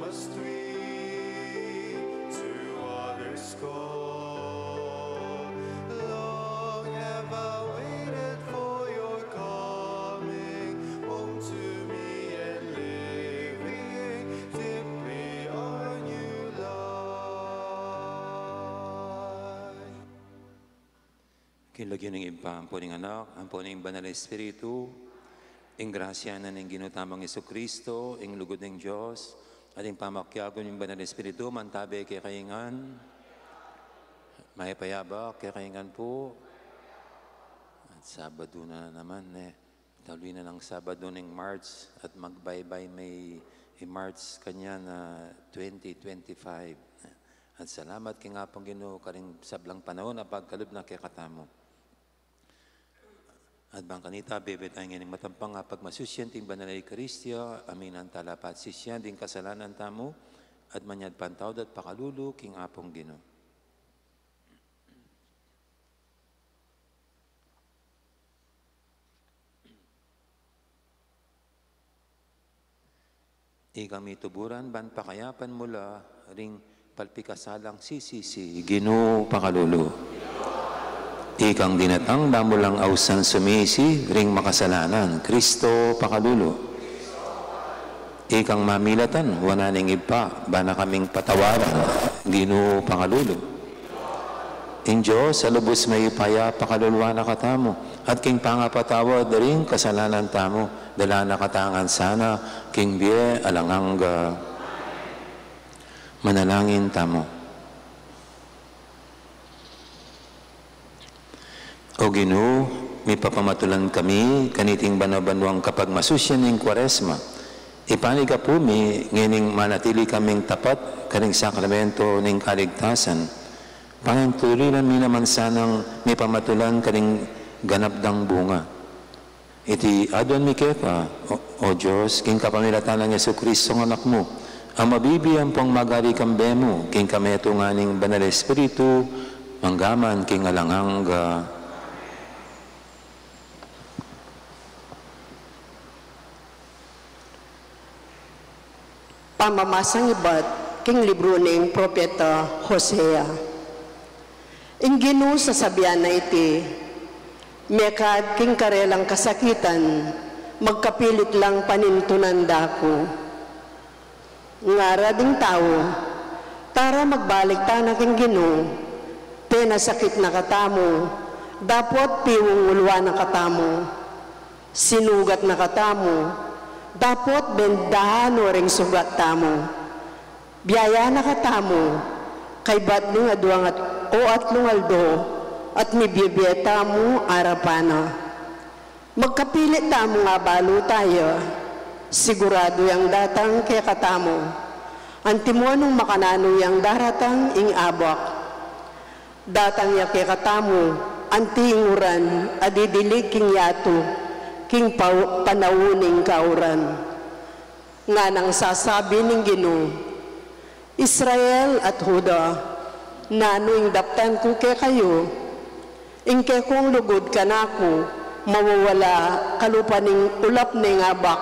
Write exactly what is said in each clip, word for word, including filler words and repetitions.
Street to others call. Long have I waited for your coming home to me and living deeply on you, Lord. King lagyu ning Ibpa, ampo ning Anak, ampo ning Banal Espiritu, ing grasya na ning Ginu tamung Jesucristo, ing lugud ning Dios, at ing pamakiabe ning Banal Espiritu, mantabe kekayu ngan. Mayap a abak kekayu ngan pu. At Sabado na naman, e. Tauli na nang Sabado ning March at magbaybay me i March kanyan a twenty twenty-five. At salamat king Apung Ginu karing sablang panaun a pagkalub na kekatamu. At bang kanita, bebe tamu ngeni ning matampang a pagmasusyan king Banal a Eukaristia, aminan tala pa at sisian ding kasalanan tamu, at manyad pantawad at pakalulu king Apung Ginu. Ikang mituburan ban pakayapan mu la ring palpikasalang sisisi, Ginu pakalulu. Ikang dinatang damulang ausan sumisi ring makasalanan, Kristo pakalulu. Ikang mamilatan wanan ning Ibpa, ban na kaming patawaran, Ginu pakalulu. Ing Dios a lubus mayupaya pakaluluan na katamu, at king pangapatawad ring kasalanan tamu, dala na katamu ngan sana king bie alang angga. Manalangin tamu. O Ginu, mipapamatulan kami kaniting banu-banuang kapagmasusyan ning Kuaresma. Ipanyawad mu mi ngening manatili kaming tapat karing sakramento ning kaligtasan. Pangintuluyan mi naman sanang mipamatulan karing ganap dang bunga. Iti aduan mi keka, o, o Dios, king kapamilatan nang Jesucristo a Anak mu, a mabibie ampong magari kambe mu, king kametungan ning Banal Espiritu, mangga man king alang angga. Pamamasang ibat king libru ning propeta Hosea. Ing Ginu sasabian na iti, mekad king karelang kasakitan, magkapilit lang panintunan da ku. Ngara ding tau, tara magbalik tana king Ginu, penasakit na katamu, dapot piwunguluan na katamu. Sinugat na katamu, dapot bendahan no ring sugat tamu. Biayan na katamu, kaybat ning aduang at o atlung aldo, at mibie-bie tamu arapan na. Magkapilit tamung abalu taya, siguradu yang datang kekatamu. Antimo nung makananu yang daratang ing abak. Datang ya kekatamu, anti ing uran a didilig king yatu, king pau-, panaun ning kauran. Nganang sasabi ning Ginu, Israel at Juda, nanu ing daptan ku kekayu? Ing kekong lugud kanaku, mawawala kalupa ning ulap ning abak,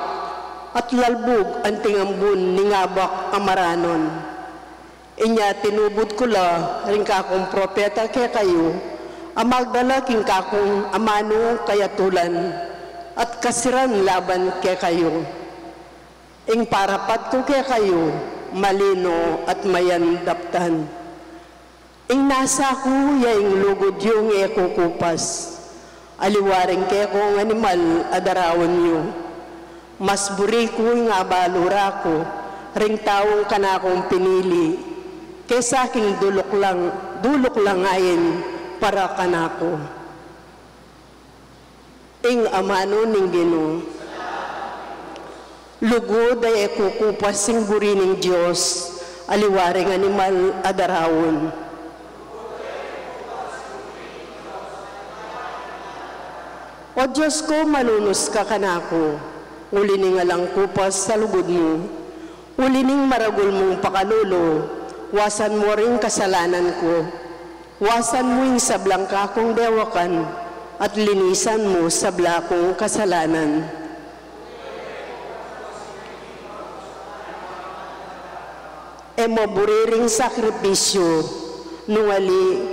at lalbug anting ambun ning abak a maranon. Inya tinubud ku la ring kakung propeta kekayu, a magdala king kakung amanu kayatulan, at kasiran laban kekayu. Ing parapat ku kekayu, malino at mayan daptan. Ing nasa ku ya ing lugud yung e kukupas. Aliwa ring kekong animal a daraun yu. Mas buri ku ing abalu ra ku, ring taung kanakung pinili, kesa king duluk lang, duluk lang ain para kanaku. Ing amanu ning Ginu. Lugud a e kukupas ing buri ning Dios, aliwa ring animal a daraun. O Dios ku, manunus ka kanaku, uli ning alang kupas a lugud mu, uli ning maragul mung pakalulu, wasan mu ring kasalanan ku. Wasan mu ing sablang kakung dewakan, at linisan mu sabla kung kasalanan. e mo buri ring sakripisyu, nung ali,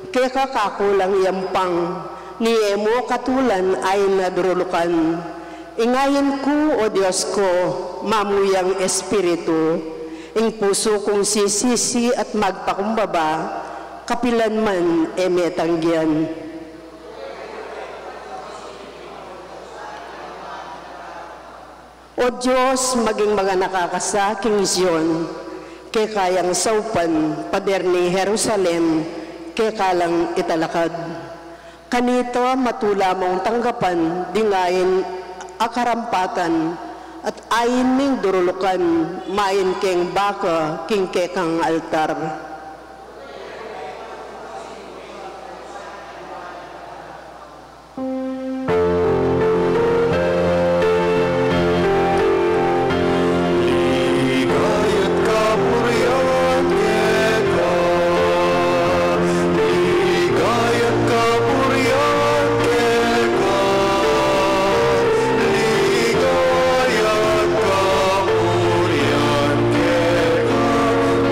keka kakulang yampang, ni e mo katulan ain a durulukan. Ingayan ku, O Dios ku, mamuyang Espiritu, ing pusu kung sisisi at magpakumbaba, kapilan man e metanggian. O Dios, maging maganaka ka sa king Zion, keka yang saupan, pader ning Jerusalem, keka lang italakad. Kanita matula mong tanggapan ding ain a karampatan, at ain ming durulukan, main keng baka king kekang altar. Ligaya't kapurian keka, ligaya't kapurian keka, ligaya't kapurian keka,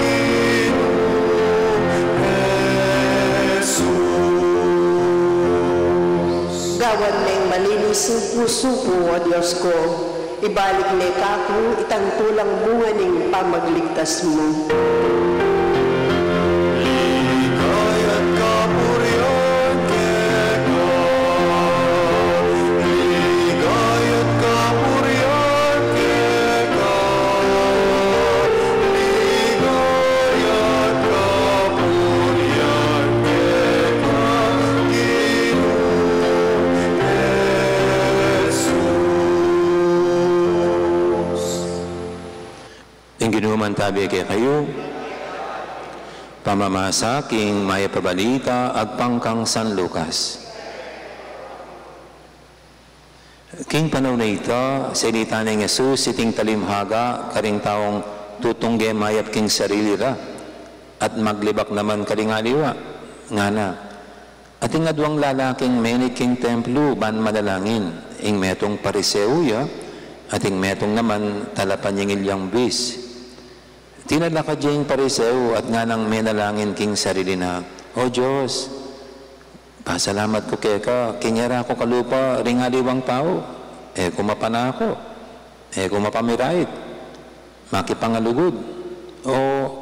Ginu Jesus. Gawan meng malinis ing pusu ku, O Dios ku, ibalik me kaku itang tulang bunga ning pamagligtas mu. Ligaya't kapurian keka, ligaya't kapurian keka, ligaya't kapurian keka, Ginu Jesus. Ing Ginu mantabi kekayu. Pamamasa king Mayap a Balita agpang kang San Lucas. King panaun a ita, sinalita neng Jesus iting talinghaga karing taung tutungge mayap king sarili ra, at maglibak naman karing aliwa, ngana, ating aduang lalaking menik king templu ban manalangin, ing metung Pariseo ya, ating metung naman talapanyingil yang bis. Tinalakad ya ing Pariseo at nganang menalangin king sarili na, O Dios, pasalamat ku keka, king e ra ku kalupa ring aliwang tau, e ku mapanako, e ku mapamirait, makipangalugud, o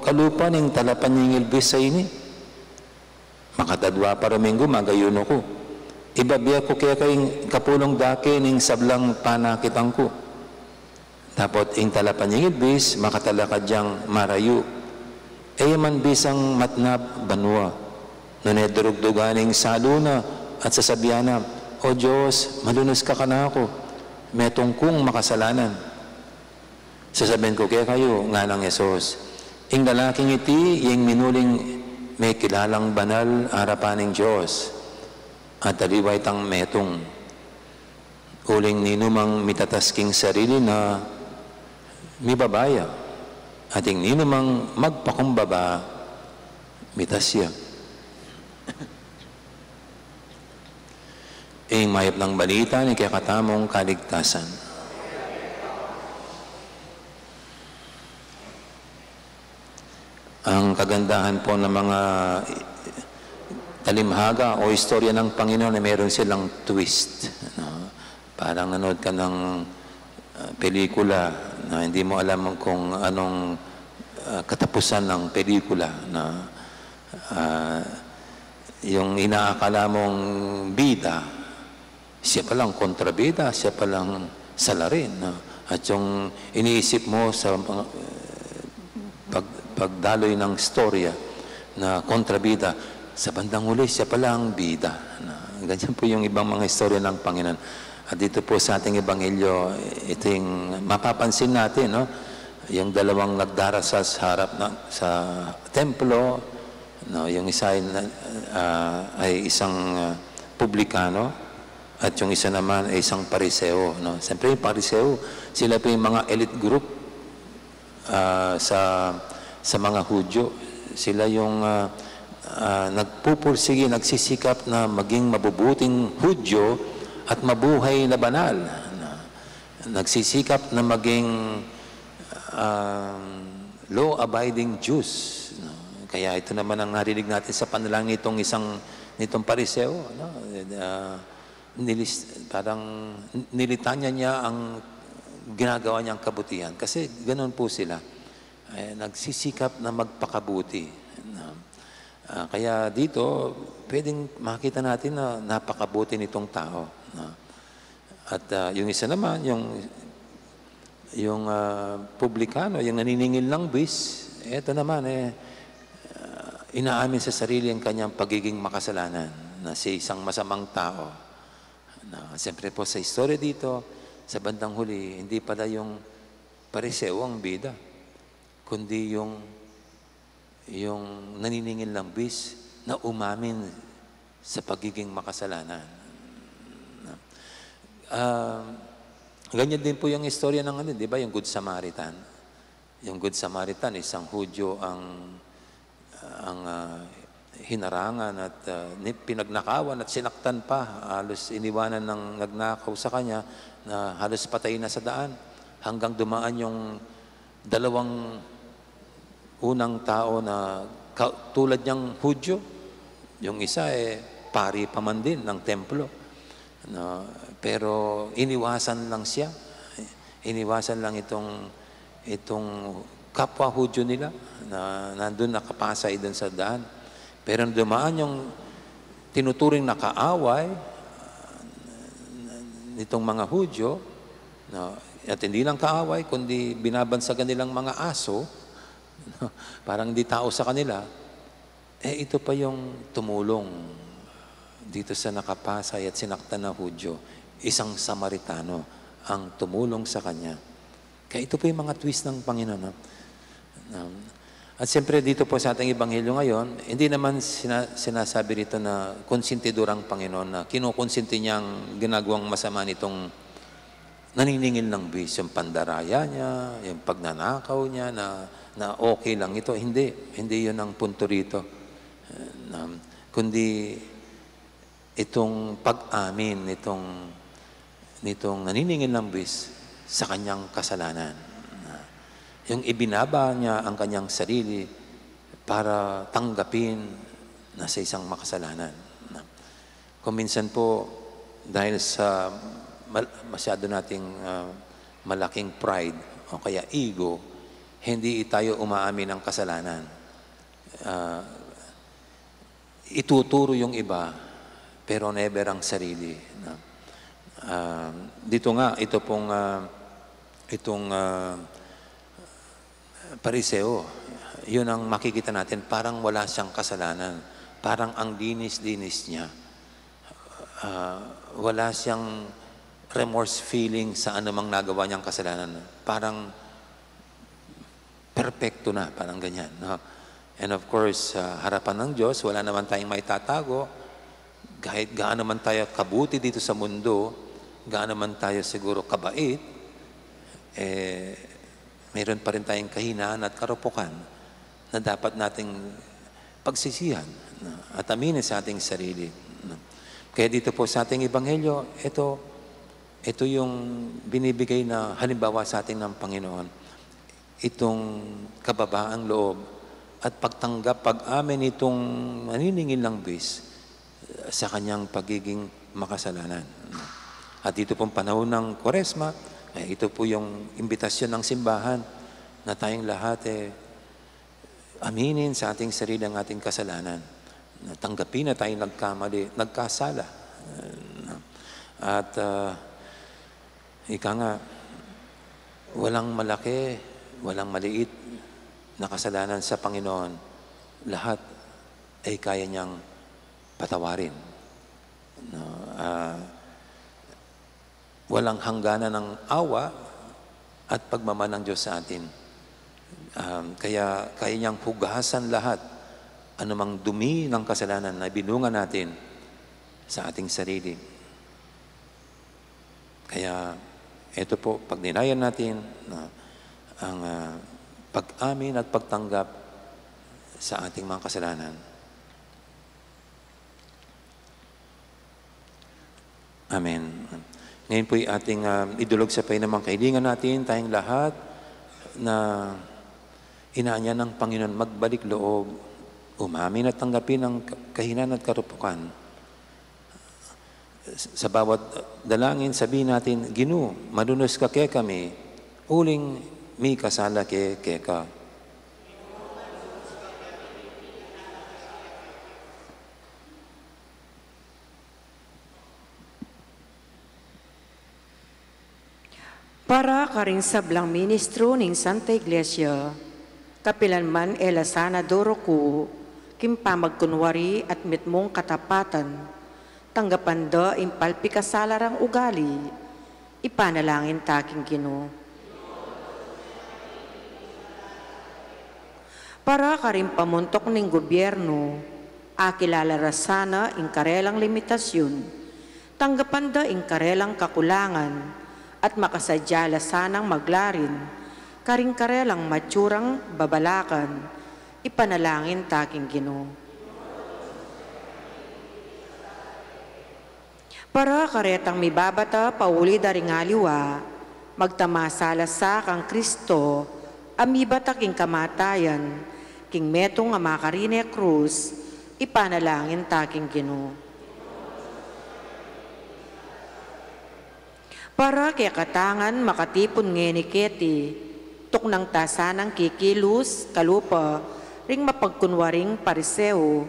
kalupa ning talapanyingil bis a ini. Makatadua pa ruminggu, mag-ayuno ku. Ibibie ku keka ing kapulung dake ning sablang panakitan ku. Dapot ing talapanyingil bis, makatalakad yang marayu. E ya man bisang matnab banua. Nune durugdugan ing salu na at sasabian na, O Dios, malunus ka kanaku, metung kung makasalanan. Sasabian ku kekayu, nganang Jesus, ing lalaking iti, ing minuling mekilalang banal arapan ning Dios, at aliwa itang metung. Uling ninumang mitatas king sarili na, mibaba ya, at ing ninumang magpakumbaba, mitas ya. Ing mayap nang balita ning kekatamung kaligtasan. Ang kagandahan po ng mga talinghaga o istorya ng Panginoon ay meron silang twist, no? Parang nanood ka ng, ah, pelikula na hindi mo alam kung anong, ah, katapusan ng pelikula, no? Ah, yung inaakala mong bida, siya palang kontrabida, siya palang salarin, no? At yung iniisip mo sa mga, eh, pag-, pagdaloy ng storya na kontrabida, sa bandang huli, siya pala ang bida, no? Ganyan po yung ibang mga istorya ng Panginoon. At dito po sa ating ebanghelyo, ito yung mapapansin natin, no? Yung dalawang nagdarasal sa harap ng, sa templo, no? Yung isa ay, ah, ay isang, ah, publikano, at yung isa naman ay isang Pariseo, no? Siyempre, yung Pariseo, sila po yung mga elite group, ah, sa, sa mga Hudyo. Sila yung, ah, ah, nagpupursige, nagsisikap na maging mabubuting Hudyo at mabuhay na banal, no? Nagsisikap na maging, ah, law-abiding Jews, no? Kaya ito naman ang narinig natin sa panalangin nitong isang, nitong Pariseo, no? Ah, nilis-, parang nilitanya niya ang ginagawa niyang kabutihan. Kasi ganun po sila. Eh, nagsisikap na magpakabuti, no? Ah, kaya dito, pwedeng makita natin na napakabuti nitong tao, no? At, ah, yung isa naman, yung, yung, ah, publikano, yung naniningil ng buwis, eto naman, eh, ah, inaamin sa sarili ang kanyang pagiging makasalanan na siya isang masamang tao. Na, siyempre po, sa istorya dito, sa bandang huli, hindi pala yung Pariseo ang bida, kundi yung, yung naniningil ng buwis na umamin sa pagiging makasalanan. Ah, ganyan din po yung istorya ng ano, di ba, yung Good Samaritan. Yung Good Samaritan, isang Hudyo ang, ang, ah, hinarangan at, ah, ni-, pinagnakawan at sinaktan pa. Halos iniwanan ng nagnakaw sa kanya na halos patay na sa daan. Hanggang dumaan yung dalawang unang tao na ka-, tulad niyang Hudyo. Yung isa, eh, pari pa man din ng templo. No? Pero iniwasan lang siya. Iniwasan lang itong, itong kapwa Hudyo nila na nandun nakapasay dun sa daan. Pero nung dumaan yung tinuturing na kaaway nitong mga Hudyo, no? At hindi lang kaaway, kundi binabansagan nilang mga aso, no? Parang hindi tao sa kanila, eh, ito pa yung tumulong dito sa nakapasay at sinaktan na Hudyo, isang Samaritano ang tumulong sa kanya. Kaya ito po yung mga twist ng Panginoon, no? Um, at siyempre, dito po sa ating ebanghelyo ngayon, hindi naman sina-, sinasabi rito na konsentidor ang Panginoon, na kinukonsinti niya ang ginagawang masama nitong naniningil ng buwis, yung pandaraya niya, yung pagnanakaw niya, na, na okay lang ito. Hindi, hindi yun ang punto rito. Um, kundi itong pag-amin nitong, nitong naniningil ng buwis sa kanyang kasalanan. Yung ibinaba niya ang kanyang sarili para tanggapin na siya isang makasalanan. Kung minsan po, dahil sa mal-, masyado nating, ah, malaking pride o kaya ego, hindi tayo umaamin ng kasalanan. Ah, ituturo yung iba, pero never ang sarili, no? Ah, dito nga, ito pong, ah, itong, ah, Pariseo, yun ang makikita natin, parang wala siyang kasalanan. Parang ang linis-linis niya. Ah, wala siyang remorse feeling sa anumang nagawa niyang kasalanan. Parang perpekto na, parang ganyan, no? And of course, sa harapan ng Diyos, wala naman tayong maitatago. Kahit gaano man tayo kabuti dito sa mundo, gaano man tayo siguro kabait, eh, mayroon pa rin tayong kahinaan at karupukan na dapat nating pagsisihan, no? At aminin sa ating sarili, no? Kaya dito po sa ating ebanghelyo, ito, ito yung binibigay na halimbawa sa atin ng Panginoon. Itong kababaang loob at pagtanggap, pag-amin itong naniningil ng buwis sa kanyang pagiging makasalanan. At dito pong panahon ng Kwaresma, eh, ito po yung imbitasyon ng simbahan na tayong lahat, eh, aminin sa ating sarili ang ating kasalanan. Tanggapin na tayong nagkamali, nagkasala. At, ah, ika nga, walang malaki, walang maliit na kasalanan sa Panginoon. Lahat ay kaya niyang patawarin. No? Ah, walang hangganan ang awa at pagmamahal ng Diyos sa atin. Um, kaya kaya niyang hugasan lahat, anumang dumi ng kasalanan na binunga natin sa ating sarili. Kaya, eto po, pagninayan natin na ang, ah, pag-amin at pagtanggap sa ating mga kasalanan. Amen. Ngayon po'y ating, ah, idulog sa Panginoon ang kahilingan natin, tayong lahat, na Inanyayahan tang Panginoon magbalik loob, umamin at tanggapin ang ka-, kahinaan at karupukan. S-, sa bawat dalangin, sabihin natin, "Ginu, malunus ka kekami, uling mikasala ke keka." Para karing sablang ministro ning Santa Iglesia, kapilan man e la sana duruku king pamagkunwari at mitmung katapatan, tanggapan da ing palpikasala rang ugali, ipanalangin ta king Ginu. Para karing pamuntuk ning gubyernu, akilala ra sana ing karelang limitasyun, tanggapan da ing karelang kakulangan, at makasadya la sanang maglarin karing karelang matsurang babalakan, ipanalangin ta king Ginu. Para karetang mibabata pauli da ring aliwa, magtamasa la sa kang Kristo a mibata king kamatayan, king metung a makarine krus, ipanalangin ta king Ginu. Para kekatang makatipun ngeni keti, tuknang ta sanang kikilus kalupa ring mapagkunwaring Pariseo,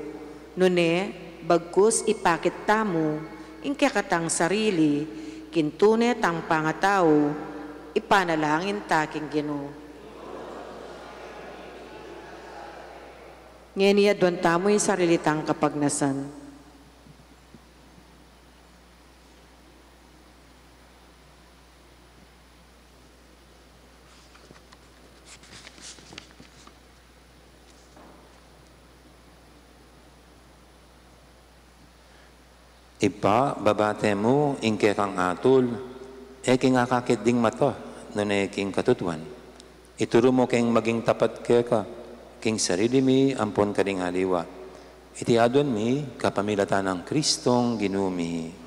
nune bagkus ipakit tamu ing kekatang sarili king tune tang pangatau, ipanalangin ta king Ginu. Ngeni aduan tamu ing sarili tang kapagnasan. Ibpa, babate mu ing kekang atul, e king akakit ding mata, nune king katutuan. Ituru mu keng maging tapat keka, king sarili mi ampon karing aliwa. Iti aduan mi kapamilatan nang Kristong Ginu mi.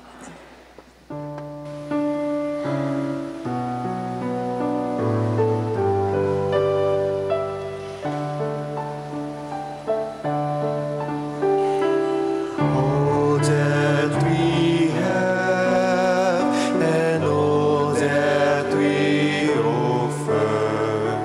All that we have and all that we offer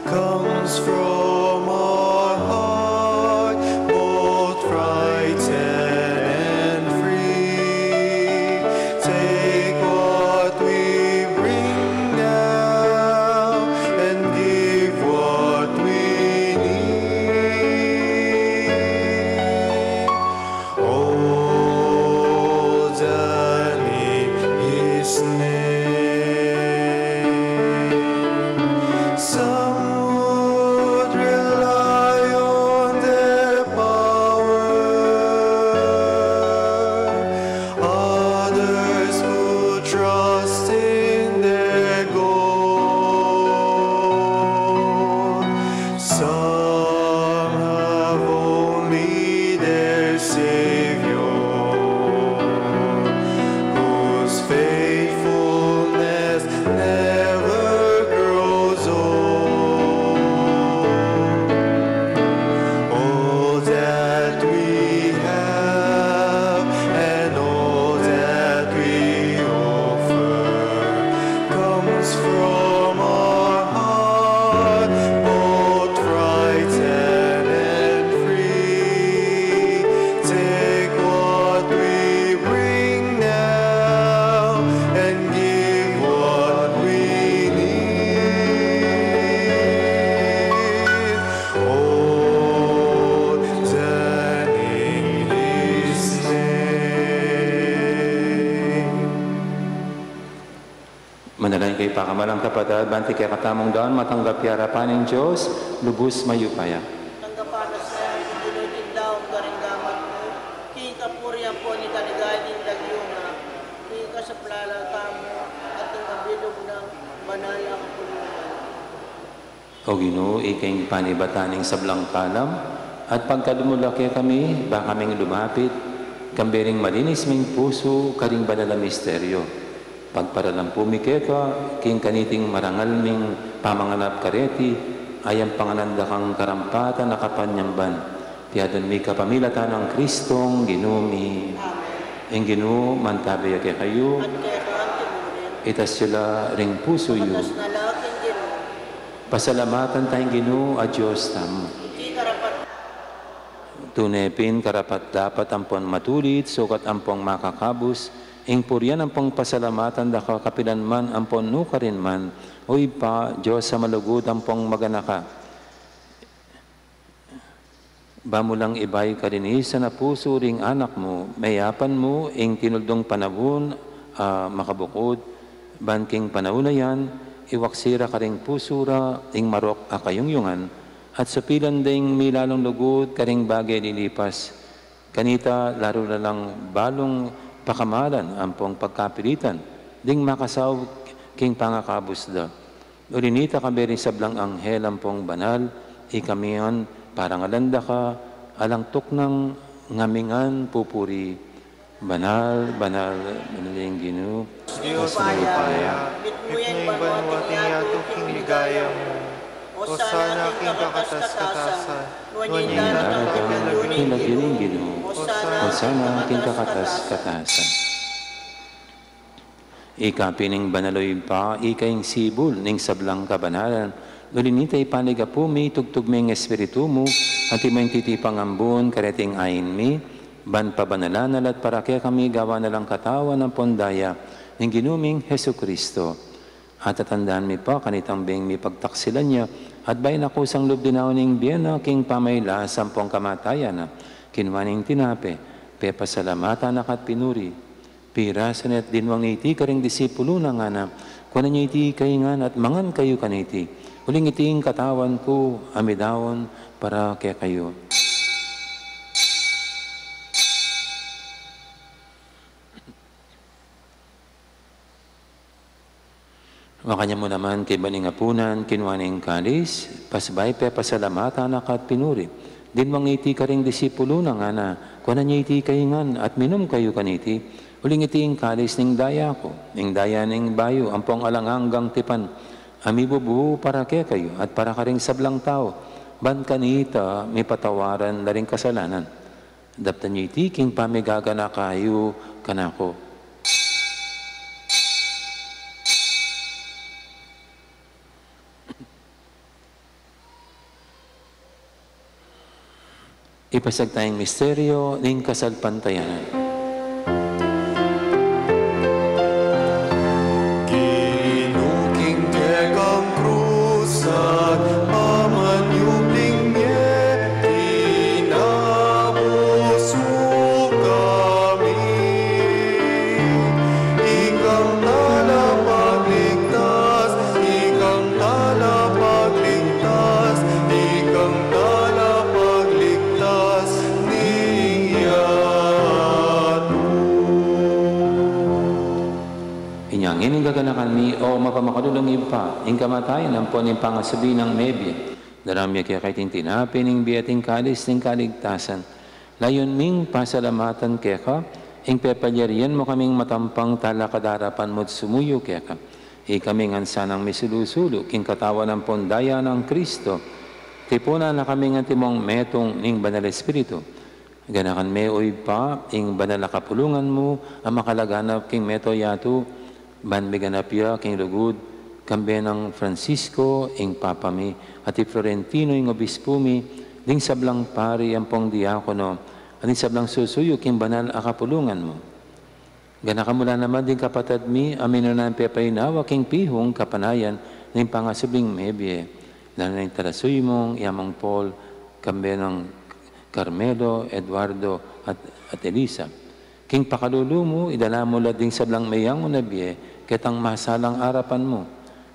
comes from our heart, both frightened and free. Take what we bring now and give what we need. All done in His name. Some would rely on their power, others put trust in their gold. Some have only their Savior, whose faithfulness never grows old. All that we have and all that we offer comes from our heart, both frightened and free. Take what we bring now and give what we need. All done in His name. Manalangin kayu, pakamalan kung kapatad, ban iti kekatamung daun matanggap ya king arapan ning Dios, lubus mayupaya. Tanggapan na sa ing Ginu ing daun karing gamat mu, king kapurian ampon king kaligayan ning lagyu na, king kasaplalan tamu, at king mabilug nang banal a kapulungan. O Ginu, ika ing panibatan ning sablang kalam, at pagkalub mu la kekami, ba kaming lumapit, kambe ning malinis ming pusu, karing banal a misteryo. Pagparalan pu mi keka, king kaniting marangal ming pamanganap kareti, Ayang panganan da kang karampatan a kapanyamban, piadun mi kapamilatan nang Kristong Ginu mi. Amen. Ing Ginu mantabe ya kekayu. At keka mu rin. Itas yu la ring pusu yu. Itas na la king Ginu. Pasalamatan taya ing Ginu a Dios tamu. Iti karapat. Tune pin karapat-dapat ampon matulid, sukat ampong makakabus, ing purian ampong pasalamatan da ka kapilan man ampon nukarin man, O Ibpa, Dios a malugud ampong maganaka. Ba mu lang ibayu kalinisan a pusu ring Anak mu, meyapan mu ing tinuldung panaun a makabukud, ban king panaun a yan, iwaksi ra karing pusu ra ing marok a kayungyungan, at supilan ding milalung lugud karing bage lilipas. Kanita laru na lang balung pakamalan ampong pagkapilitan ding makasaup king pangakabus da. Uli nita, kayabe ring sablang anghel ampong banal, ikami ngan parangalan da ka, alang tuknang ngamingan pupuri. Banal, banal, banal ing Ginu. Dios a mayupaya, mitmu ya ing banua at ing yatu king ligaya mu. Osana king kakatas-katasan. Nuan ya ing darating king lagyu ning Ginu. Osana king kakatas-katasan. Ika pin ing banal, O Ibpa, ika ing sibul ning sablang kabanalan. Uli nita, ipanyawad mu, itubud mu ing Espiritu mu, at ing titipang ambun kareting ain mi, ban pabanalan na la at para kekami gawan na lang katawan ampon daya ning Ginu ming Jesucristo. At tatandaan mi pa kanitang beng mipagtaksilan ya, at bayu na kusang lub dinaun ing bie na king pamagkasakit ampong kamatayan na, kinua ne ing tinape, pepasalamatan na ka at pinuri, pirasan ne at dinwang ne iti karing disipulu na, ngana, kuanan ye iti kayu ngan at mangan kayu kaniti, uling iti ing katawan ku a midaun para kekayu. Makanyan mu naman kaybat ning apunan, kinua ne ing kalis, pasibayu pepasalamatan na ka at pinuri, dinwang ne iti karing disipulu na, ngana, kuanan ye iti kayu ngan at minum kayu kaniti, uling iti ing kalis ning daya ku, ing daya ning bayu ampong alang anggang tipan, a mibubu para kekayu at para karing sablang tau, ban kanita mipatawaran la ring kasalanan. Daptan ye iti king pamigaganaka yu kanaku. Ipasiag taya ing misteryu ning kasalpantayanan. Ginu, king kekang krus at pamanyubling mie, tinabus mu kami. Ikang talapagligtas, ikang talapagligtas, ikang talapagligtas ning yatu. Inya ngeni gaganakan mi, o mapamakalulung Ibpa, ing kamatayan ampon ing pangasubli nang mebie. Daraun mi keka iting tinape ning bie at ing kalis ning kaligtasan. Layun ming pasalamatan keka ing pepalyarian mu kaming matampang talakad king arapan mu at sumuyu keka. Ikami ngan sanang misulu-sulu king katawan ampon daya nang Kristo, tipunan na kami ngan antimong metung ning Banal Espiritu. Ganakan me, o Ibpa, ing banal a kapulungan mu a makalaganap king mabilug a yatu, ban miganap ya king lugud, kambe nang Francisco, ing Papa mi, at i Florentino, ing Obispu mi, ding sablang pari ampong diakono, at ding sablang susuyu king banal a kapulungan mu. Ganakan mu la naman ding kapatad mi a minuna nang pepainawa king pihung kapanayan ning pangasubling mebie, lalu na ing talasuyu mung i Among Paul, kambe nang Carmelo, Eduardo, at, at Elisa. King pakalulu mu, idala mu la ding sablang meyangu na bie ketang masalang arapan mu.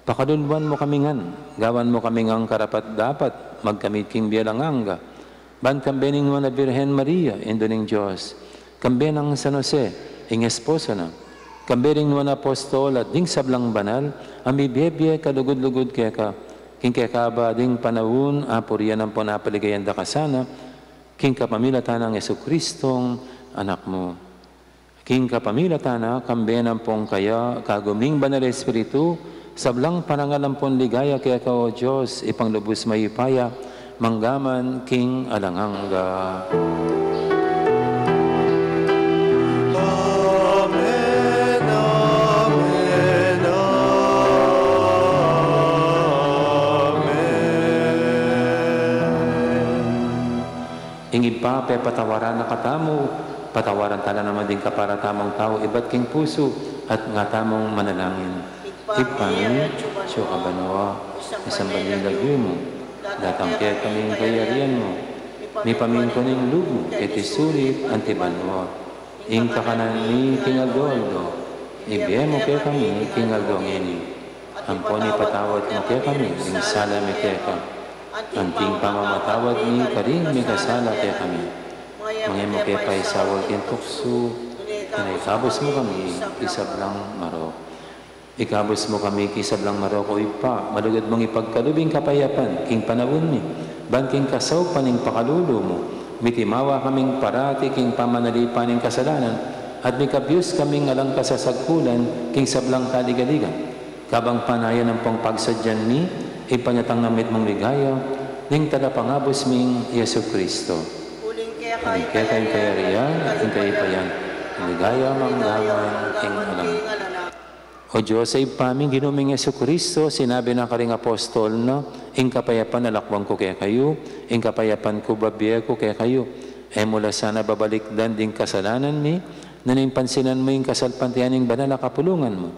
Pakaluluan mu kami ngan, gawan mu kami ngan karapat-dapat magkamit king bie alang angga. Ban kambe ning Nuan a Birhen Maria, Indu ning Dios, kambe nang San Jose, ing esposo na, kambe ring nuan a apostol at ding sablang banal a mibie-bie kalugud-lugud keka, king kekaba ding panaun a purian ampon a paligayan da ka sana, king kapamilatan nang Jesucristong Anak mu. King kapamilatan na, kambe na ampon kaya, kagum ning Banal Espiritu, Sablang parangal ampon ligaya keka, O Dios, Ibpang lubus mayupaya, mangga man king alang angga. Amen, amen, amen. Ing Ibpa, pepatawaran na katamu, patawaran tala naman ding kapara tamung tau ibat king pusu, at nga tamung manalangin. Ibpa mi, atsu ka banua, misamban ya ing lagyu mu, datang kekami ing kayarian mu, mipamintuan ing lub mu keti sulip anti banua. Ing kakanan mi king aldo-aldo, ibie mu kekami king aldo ngeni. Ampon ipatawad mu kekami ing sala mi keka, anti ing pamamatawad mi karing mikasala kekami. Manga e mu ke paisaul king tuksu, nune ikabus mu kami king sablang marok. Ikabus mu kami king sablang marok, O Ibpa, malugud mung ipagkalub ing kapayapan king panaun mi, ban king kasaupan ning pakalulu mu, mitimawa kaming parati king pamanalipan ning kasalanan, at mikabyus kaming alang kasasagkulan king sablang kaligaligan. Kabang panayan ampong pagsadyan mi ing panyatang na mitmung ligaya ning Talapangabus ming Jesucristo. Uling keka ing kayarian, ing kayarian, ing kayarian, ing ligaya, mangga man king alang. O Dios a Ibpa mi, Ginu ming Jesucristo, sinabi na karing apostol na, "Ing kapayapan lakwan ku kekayu, ing kapayapan ku babie ku kekayu." E mu la sana babalikdan ding kasalanan mi, nune pansinan mu ing kasalpantayanan ning banal a kapulungan mu.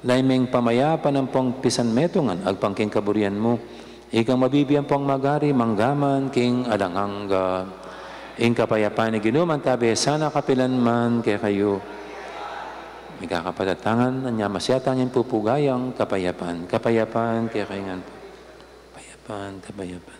Lalu meng pamayapan ampong pisanmetungan agpang king kaburian mu. Ikang mabibie ampong magari mangga man king alang angga. Ing kapayapan ning Ginu mantabe sana kapilan man kekayu. Mikakapatatangan, anya masyatang ing pupugayang kapayapan. Kapayapan kekayu ngan. Kapayapan, kapayapan.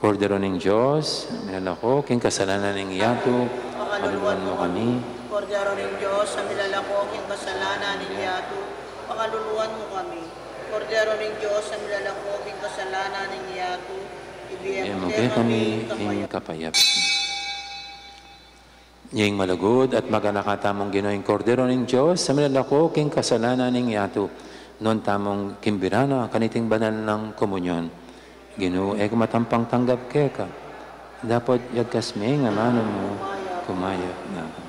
Kordero ning Dios, milalako king kasalanan ning yatu, pakaluluan mu kami. Kordero ning Dios, a milalako king kasalanan ning yatu, pakaluluan mu kami. Kordero ning Dios, a milalako king kasalanan ning yatu, ibie mu kekami ing kapayapan. Ing malugud at maganaka tamung Ginu, ing Kordero ning Dios, a milalako king kasalanan ning yatu, nuan tamung kimbira na kaniting banal nang komunyon. Ginu, e ku matampang tanggap keka, dapot yagkas me ing amanu mu, kumayap na ku.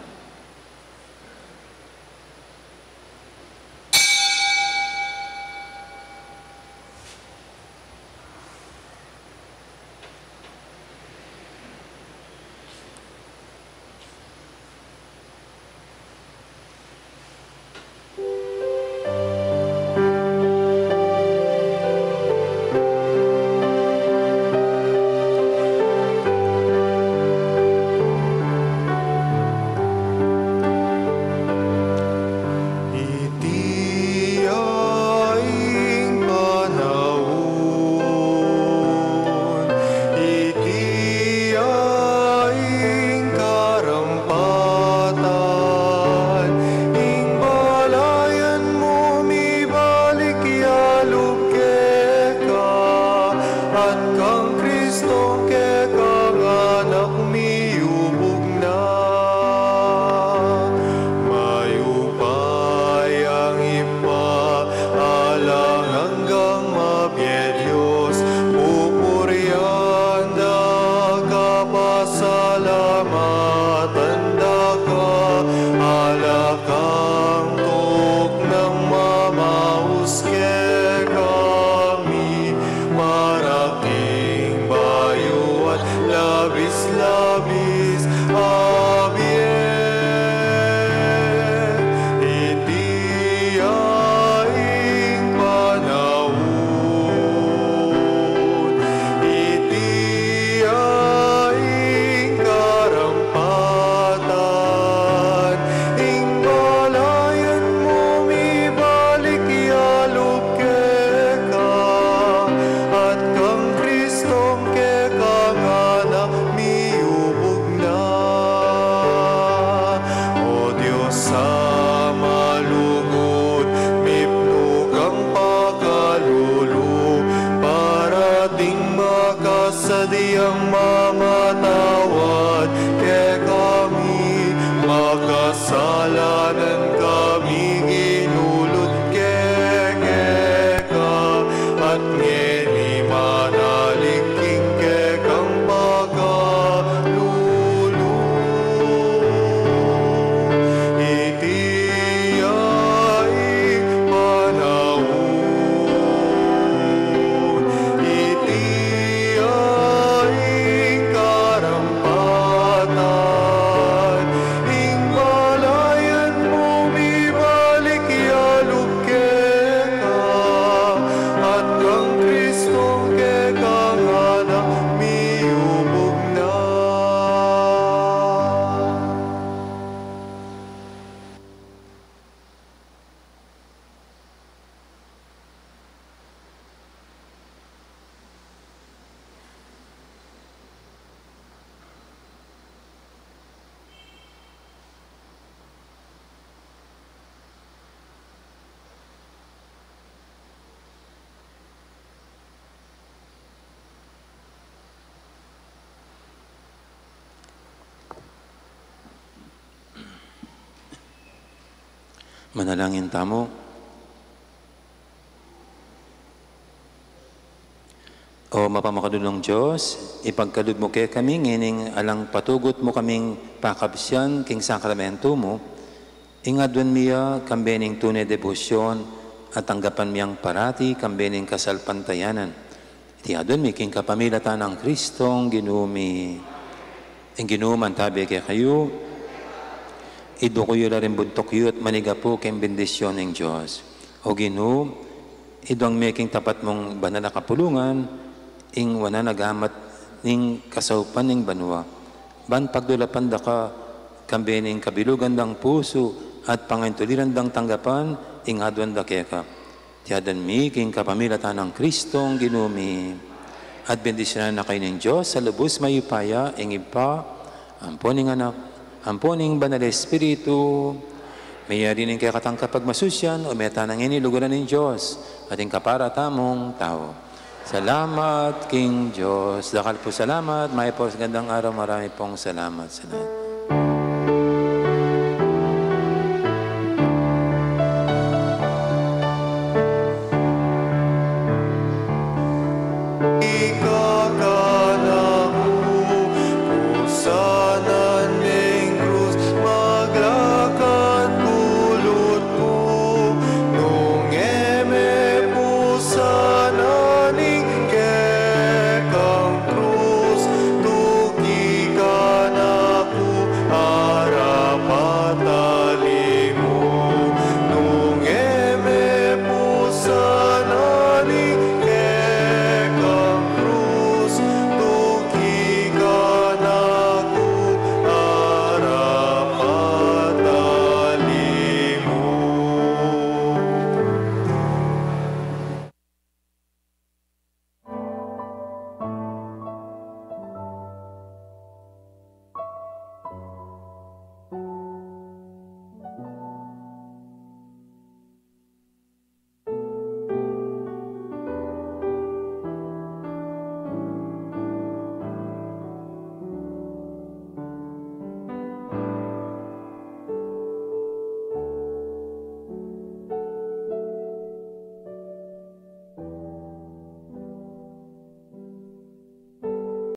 Manalangin tamu. O mapamakalulung Dios, ipagkalub mu kekami ngening alang patugut mu kaming pakabsian king sakramentu mu, ing aduan mi ya kambe ning tune debosyon at tanggapan mi yang parati kambe ning kasalpantayanan. Iti aduan mi king kapamilatan nang Kristong Ginu mi. Ing Ginu mantabi kekayu. Iduku yu la ring buntuk yu at manigapu king bendisyon ning Dios. O Ginu, iduang mi king tapat mung banal a kapulungan ing wanan a gamat ning kasaupan ning banua, ban pagdulapan da ka kambe ning kabilugan dang pusu at pangaintuliran dang tanggapan ing aduan da keka. Iti aduan mi king kapamilatan nang Kristong Ginu mi. At bendisyonan na kayu ning Dios a lubus mayupaya, ing Ibpa, ampo ning Anak, ampo ning Banal a Espiritu. Meyari ning kekatang kapagmasusian, o meta na ngeni king lugud ning Dios, at ing kapara tamung tau. Salamat king Dios. Dakal pung salamat, mayap a gandang araw, marami pong salamat sa lahat.